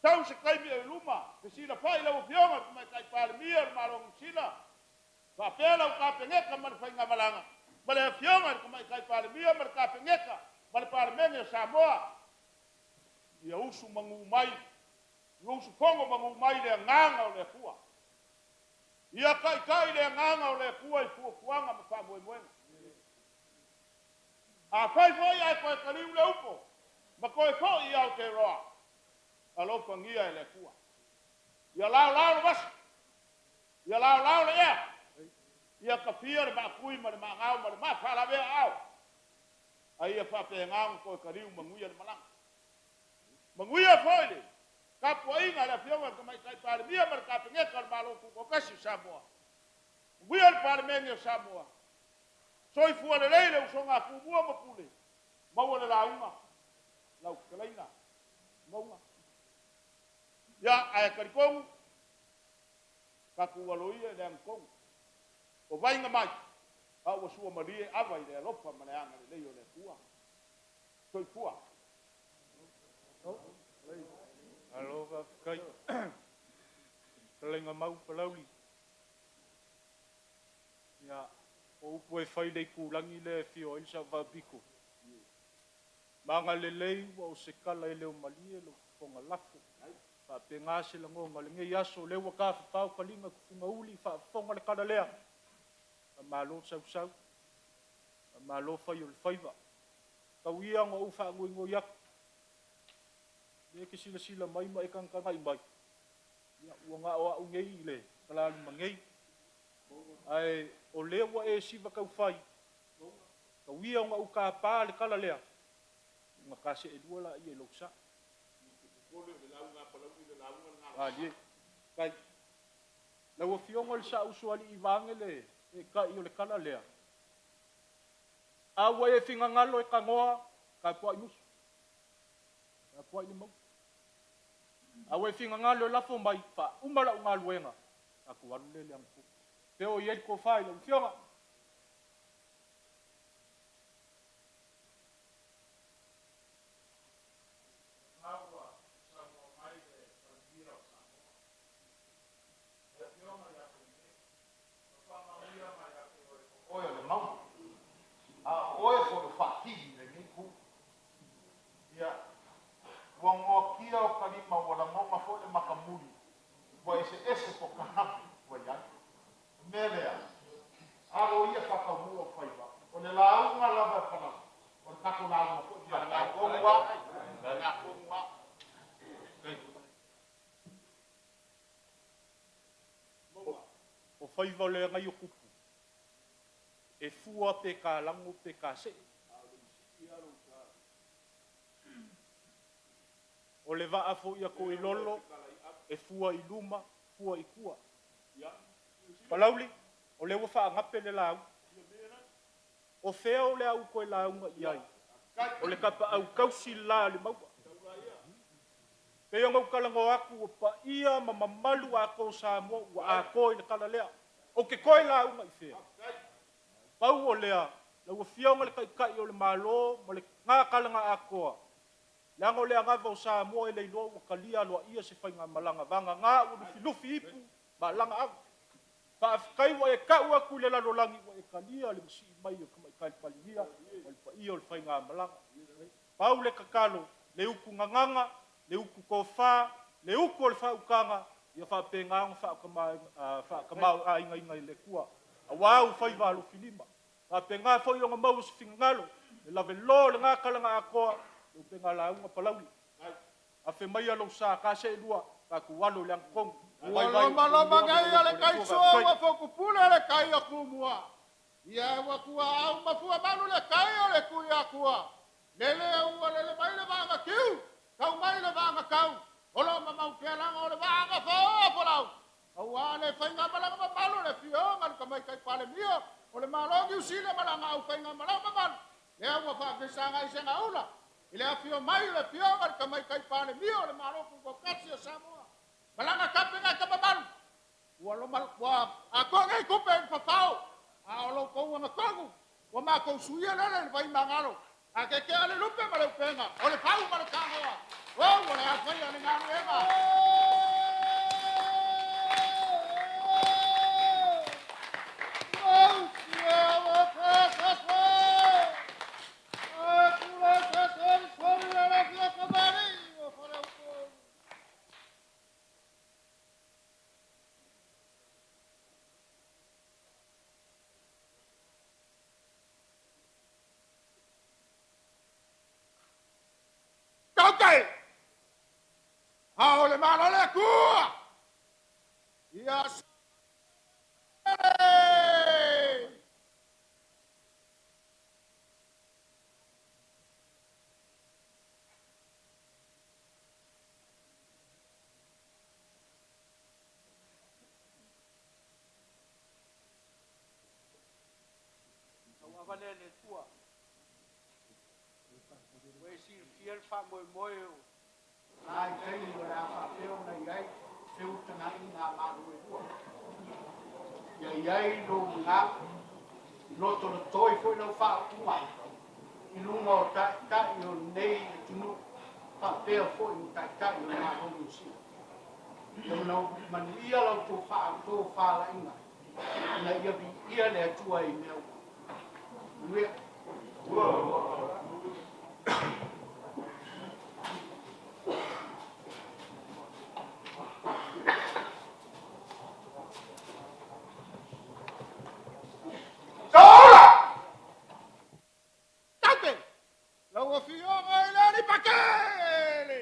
tau se taimi o i luma, fesilafai lau Afioga i le Tamaitai Palemia o le Malo o Niu Sila, faapea lau Kapeneta ma le Faigamalaga, ma le Afioga i le Tamaitai Palemia ma le Kapeneta ma le Palemene o Samoa, ia usu manu mai, ia usufono manu mai le agaga o le Atua. Ia taitai le agaga o le Atua i fuafuaga ma faamoemoega. Afai foi ae toe taliu le upo ma toe foi i Aotearoa, alofagia e le Atua. Ia laolao le vasa, ia laolao le ea, ia tafia le maatui ma le maagao ma le maafaalavea aao, a ia faapena ona toe taliu manuia le malaga. Manuia foi le tapuaiga a le Afioga i le Tamaitai Palemia ma le Kapeneta o le Malo Tutoatasi o Samoa. Manuia le Palemene o Samoa. Soifua lelei le usoga a Tumua ma Pule, maua le lauga, lau fetalaiga, Mauga. Ia, ae talitonu, tatou alo ia i le agatonu. O vaiga mai, a ua suamalie ava i le alofa ma le agalelei o le Atua. Soifua. Malo faafetai. Fetalaiga Mau Palauli. Ia, o upu e fai i le itulagi lea e afio ai le Sao Faapito, Magalelei ua o se tala e leo malie lou fofoga lafo. E faapena se lagona i lenei aso, o lea ua tafafao taliga tufugauli faafofoga le tala lea. Faamalo sausau, faamalo fai o le faiva. Tau ia ona ou faanoinoi atu, o lea e te silasila mai ma e tagatagai mai, ia ua na o au nei i le talaluma nei, ae o lea ua e siva taufai, tau ia ona ou tapa le tala lea, ona ta seelua lea i lou sa. Malie. Faafetai. Lau Afioga i le Saausoalii vaeane le eetai o le tala lea, a ua e finagalo e tanoa, tapuai musu, tapuai le mauga. A ua e finagalo e lafo mai, faauma lau galuega, tatou alu lea i le agatonu. Fea o i ai le tofa i lau Afioga? Lena ua saunoa mai le Palemia o Samoa, le Afioga ia Fiame, ua faamanuia mai ia te oe, o oe o le mauga, a o oe foi o faatili i lenei itu. Ia, ua noatia o ta lima ua lagona foi le matamuli ua eseese polokalame ua i ai. O le mea lea, alo ia faataunuu ou faiva, o le lauga lava e palau, o le tatou lauga foi lena. O le mea tonu lava. O faiva o le agaiotupu, e fua pe kalago pe kasee. O le vaa foi a Toilolo, e fua i luma, fua i tua. Palauli, o lea ua faagape le lauga. O fea o le a ou toe lauga i ai? O le tapaau tausi le la a le Maua. Pei ona ou talanoa atu ua paia ma mamalu atoa o Samoa ua atoa i le tala lea. Ou te toe lauga i fea? Pau o lea, lau Afioga i le Taitai o le Malo ma le Gagakalaga atoa, leaga o le anava o Samoa e le iloa ua talia aloaia se faigamalaga vagana ua lufilufi ipu ma alaga ava. Faafetai ua e tau atu i le lalolagi ua e talia le masii mai o le Tamaitai Palemia ma le paia o le faigamalaga. Pau le tatalo, le utu gagana, le utu tofa, le utu o le faautaga, ia faapena ona faatamaoaigaina e le Atua, aua ou faiva alofilima. Faapena foi ona maua se finagalo, le laveloa o lena talaga atoa, le upega lauga Palauli. Afe maia lou sa, ta seelua, tatou alo i le agatonu. Ua lomaloma nei a le taisua ua fotupule le tai o Tumua. Ia ua tuaau ma fuamalu le tai o le Tuiatua. Lele ua lele mai le vaaga tiu, tau mai le vaaga tau, o lo o mamau pea laga o le vaaga faoa folau. Aua le faigamalaga mamalu le Afioga i le Tamaitai Palemia o le Malo Niu Sila ma lana aufaigamalaga mamalu, lea ua faafesagai segaula i le afio mai o le Afioga i le Tamaitai Palemia o le Malo Tutoatasi o Samoa ma lana Kapeneta mamalu. Ua loma, ua atoa nei tupe i le fafao, a o lo outou agatonu ua matou suia lele i le vaimagalo, a tetea le lupe ma le upega, o le fau ma le tagoa, o ua le afaia le galuega. Tautai! A o le Malo le Atua! Ia Tauava lea i le Atua. Ua e silafia le faamoemoe o nai taimi o le a faapea ona i ai feutagaiga a Malo e lua. Ia i ai lou manatu, lotolotoi foi lau faaupuga. i luga o Ta'ita'i o lenei atunuu faapea fo'i ma Ta'ita'i o le Malo o Niu Sila. Ia manuia la outou faatofalaiga ina ia viia le Atua i mea uma. Manuia. Saola! Tate! Lau Afioga i le Alii Pakele!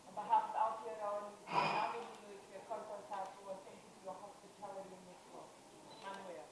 On behalf of Aotearoa New Zealand, ngā mihi nui ki a koutou katoa, thank you for your hospitality and your support. Manuia.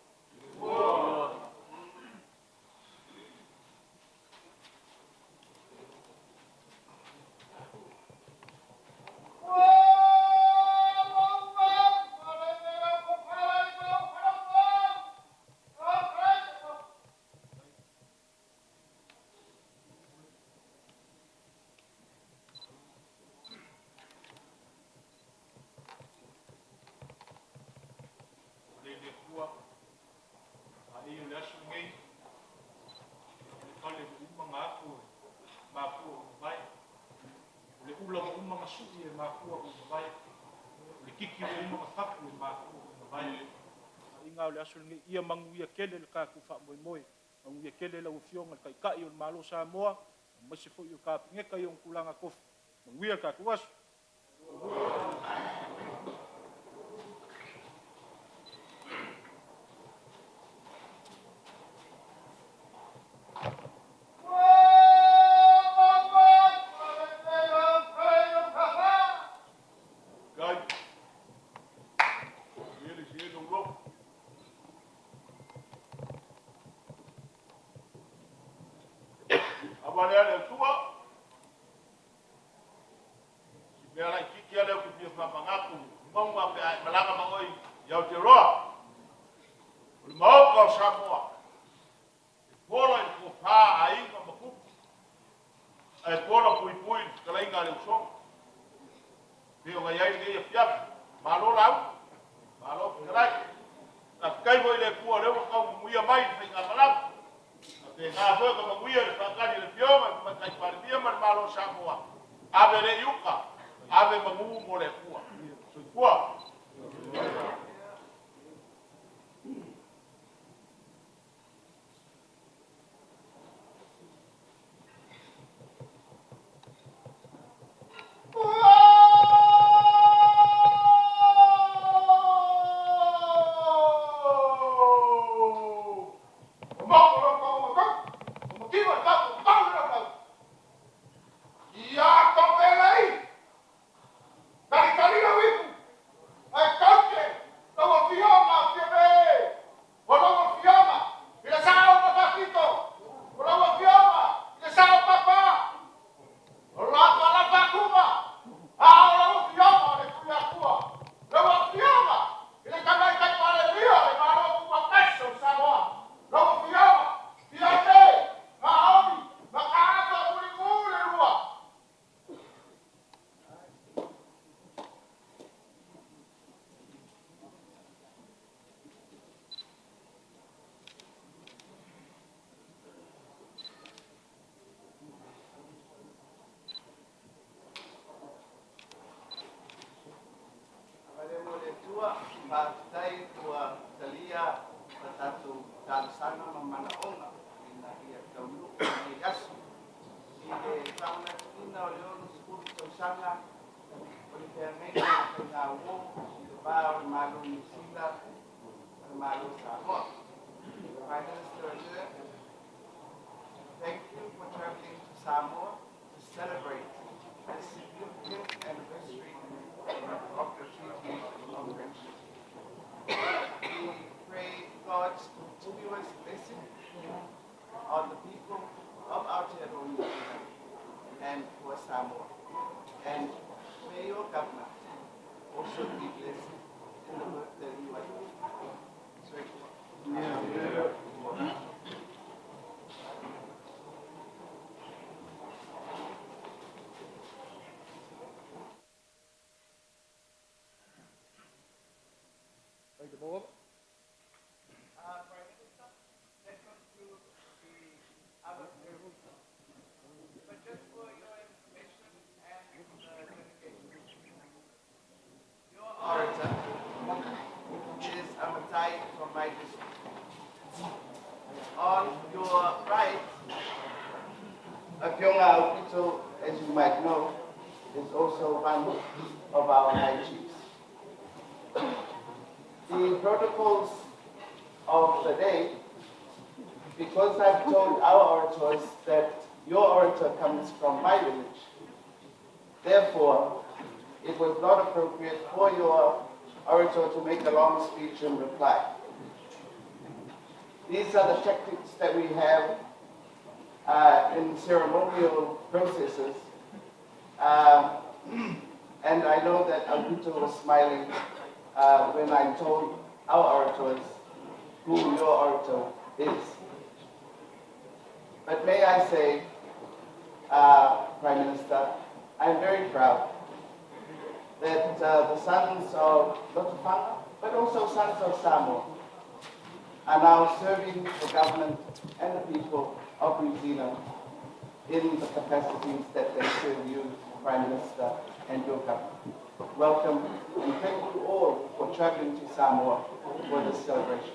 O le le Atua, a ia o le aso lenei, o le fale ua uma ona ato e mafua ua mavae, o le ula ua uma ona sui e mafua ua mavae, o le tiki ua uma ona fatu e mafua ua mavae. Aiga o le aso lenei, ia manuia tele le tatou faamoemoe, manuia tele lau Afioga i le Taitai o le Malo o Samoa, aemaise foi o le Kapeneta i ona tulaga tofi, manuia le tatou aso. Kai, ele se ele o Ava lea le Atua, si mea laitiiti lava lea ou te fia faamanatu i mauga pe a e malaga ma oe i Aotearoa. O le Maota o Samoa, e pola i le tofa a Aiga ma Tupu, ae pola puipui i le fetalaiga a le Usoga. E pei ona i ai lenei afiafi, malo lauga, malo fetalai. Faafetai foi i le Atua o lea ua tau manuia mai le faigamalaga. Faapena foi ona manuia le faatali a le Afioga i le Tamaitai Palemia ma le Malo o Samoa. Ave lea i uta, ave manu mo le Atua. Soifua. Ia topelei, talitali lau ipu. tausaga o le feagaiga o le faigauō i le va o le Malo o Niu Sila ma le Malo o Samoa. Prime Minister Ardern, thank you for traveling to Samoa to celebrate the significant anniversary of the Treaty of Friendship. We pray God's continuous blessing on the people of Aotearoa New Zealand and for Samoa. And may your government also be blessed in the work that you are doing. So, Prime Minister, that concludes the other. But just for your information and the delegation, your orator is a Matai from my district. On your right, Afioga Aupito, as you might know, is also one of our high chiefs. The protocols of the day, because I've told our orators that your orator comes from my village, therefore, it was not appropriate for your orator to make a long speech in reply. These are the tactics that we have in ceremonial processes. And I know that Aupito was smiling when I told our orators who your orator is. But may I say, Prime Minister, I'm very proud that the sons of Lotofaga, but also sons of Samoa, are now serving the government and the people of New Zealand in the capacities that they serve you, Prime Minister, and your government. Welcome, and thank you all for traveling to Samoa for this celebration.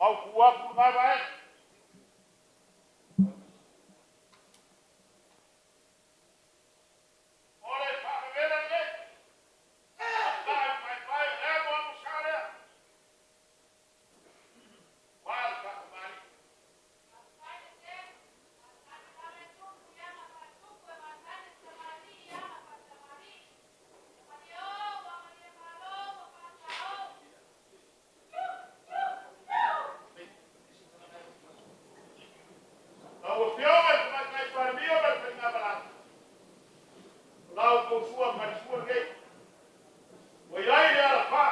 Mautu atu lena vaega. O le faavevela lenei, a ta'a i paepae o le amoamo sa lea, ua le faatamalii. Lau Afioga i le Tamaitai Palemia ma le Faigamalaga, o la outou fua talisua lenei, ua i ai le alafā.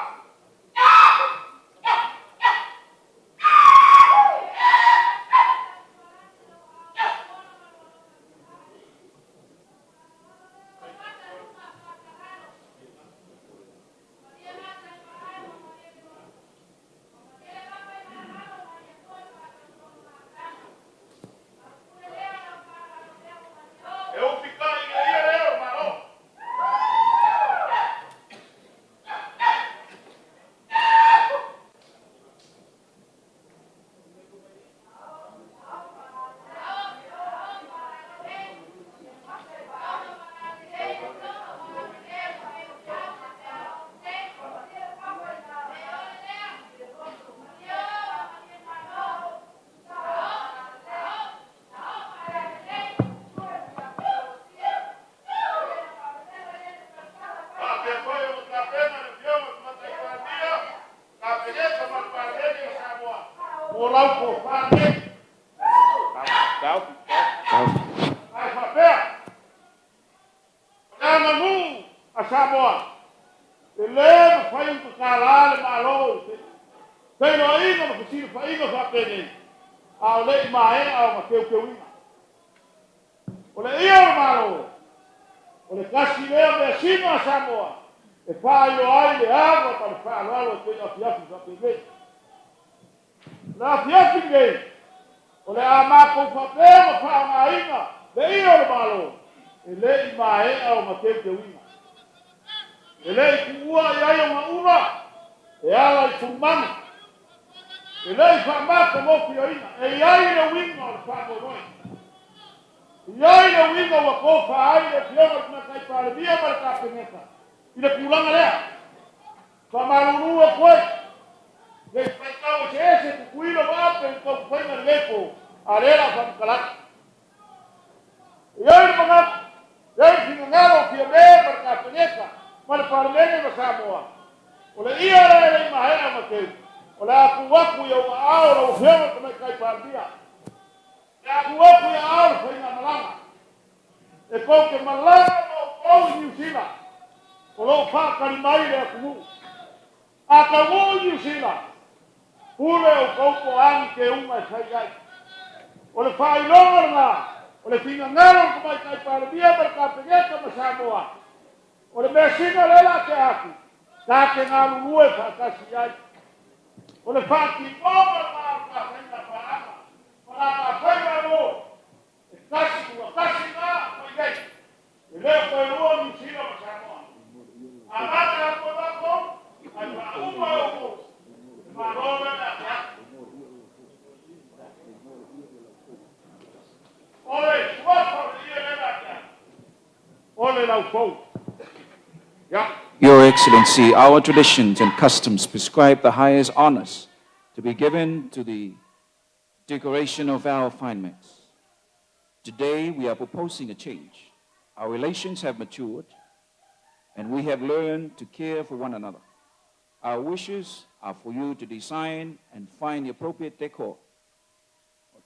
E ufi kai i le ia lea o le Malo. Faapea foi ona tapena le Afioga i le Tamaitai Palemia, Kapeneta ma le Palemene o Samoa mo lau tofa lenei. Ae faapea, o le aganuu a Samoa, e le mafai ona tatala le Malo i feiloaiga ma fesilafaiga faapenei, a o le i maea ona teuteuina. O le ia o le Malo, o le tasi lea measina a Samoa e faailoa ai le ava ma le faaaloalo e pei o afiafi faapenei. O le afiafi lenei, o le a matou faapea ona faaaogaina le ia o le Malo, e le i maea ona teuteuina. E le i tuua i ai ona ula e ala i pulumanu, e le i faamatagofieina. E i ai le uiga o le faamoemoe. E i ai le uiga ua tofa ai le Afioga i le Tamaitai Palemia ma le Kapeneta i le tulaga lea. Faamalulu atu ai, ne i faitau eseese Tutuila ma Ape i le taumafaiga i lenei po, a o lea o le a faamatala atu. E i ai le manatu, e i ai le finagalo o Fiame ma le Kapeneta ma le Palemene ma Samoa, o le ia lea e le i maea ona teu, o le a tuu atu i ou aao lau Afioga i le Tamaitai Palemia, o le a tuu atu i aao le faigamalaga e tou te malaga ma outou i Niu Sila, o lo o faatali mai le atunuu. A taunuu i Niu Sila, pule outou po o a ni teuga e fai ai. O le faailoga lena o le finagalo o le Tamaitai Palemia ma le Kapeneta ma Samoa. O le measina lea o le a tea atu, ta te galulue faatasi ai. O le faatinoga lena o le ta faiga paaga ma la ta faigamalo e tasi ua tasi lena fai nei. E le o toe lua Niu Sila ma Samoa. Amata atu e matou, ae faauma e outou. Le Malo lea o le a tea atu. O le suafa o le ie lea o le a tea atu, o le laufou. Ia. Your Excellency, our traditions and customs prescribe the highest honors to be given to the decoration of our fine mats. Today, we are proposing a change. Our relations have matured, and we have learned to care for one another. Our wishes are for you to design and find the appropriate decor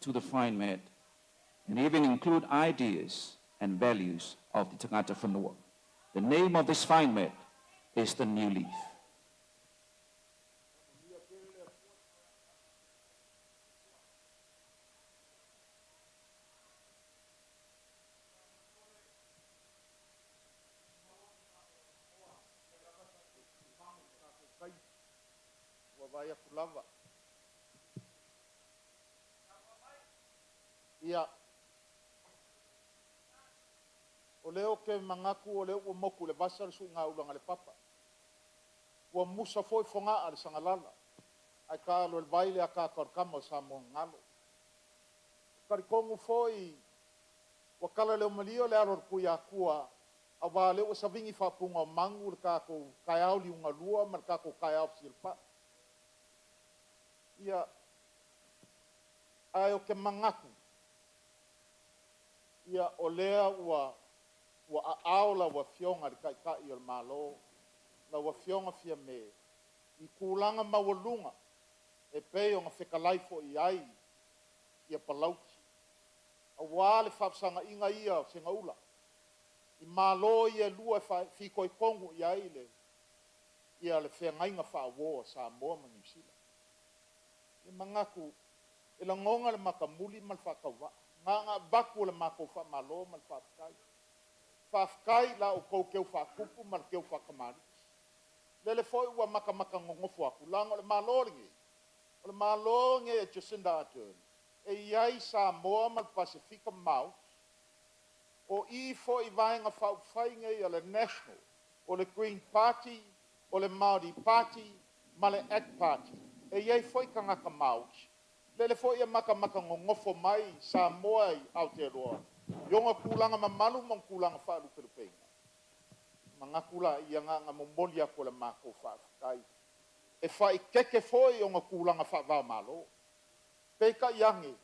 to the fine mat, and even include ideas and values of the Tagata Whenua. The name of this fine mat is the New Leaf. Ua vaai atu lava. Ia, o lea ou te manatu o lea ua motu i le vasa le suigaula a le papa. Ua musa foi Fogaa i le Sagalala. Ae taalo i le vai le akaaka o le tama o Samoa na galo. E talitonu foi ua talaleomalie le alo o le Tuiatua aua o lea ua savini faapunaomanu le tatou taeao liugalua ma le tatou taeao fesilafai. Ia, ae ou te manatu, ia, o lea ua aao lau Afioga i le Taitai o le Malo, lau Afioga Fiame, i tulaga maualuga e pei ona fetalai foi i ai Palauli, aua le faafesagaiga ia o segaula i Malo ia e lua e fitoitonu i ai le feagaiga faauo a Samoa ma Niu Sila. E manatu, e lagona le matamuli ma le faatauvaa. Na ona avatu o le matou faamalo ma le faafetai. Faafetai i la outou keu faatupu ma le keu faatamalii. Lele foi ua matamata nonofo atu, leaga o le Malo lenei, o le Malo lenei a Jacinta Ardern, e i ai Samoa ma le Pasefika ma Maoti. O i foi i Vaega Faaupufai nei a le National, o le Green Party, o le Maori Party ma le ACT Party, e i ai foi tagata Maoti. Lele foi e matamata nonofo mai Samoa i Aotearoa i ona tulaga mamalu ma ona tulaga faalupelupeina, manatu laia na ona momoli atu o le matou faafetai. E faaeteete foi ona tulaga faava o Malo. Peitai ane,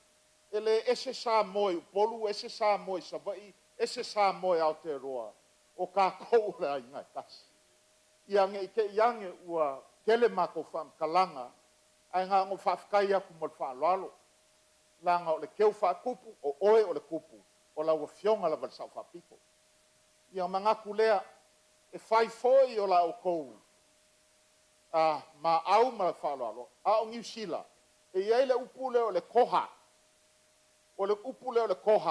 e le ese Samoa i Upolu ese Samoa i Savaii, ese Samoa i Aotearoa, o tatou o le aiga e tasi. Ia ne i te i ane ua tele matou faamatalaga, ae na ona ou faafetai atu ma le faaaloalo, leaga o le keu faatupu, o oe o le tupu, o lau Afioga lava i le Sao Faapito. Ia ona manatu lea, e fai foi o la outou maau ma le faaaloalo, a o Niu Sila, e i ai le upu lea o le koha. O le upu lea o le koha,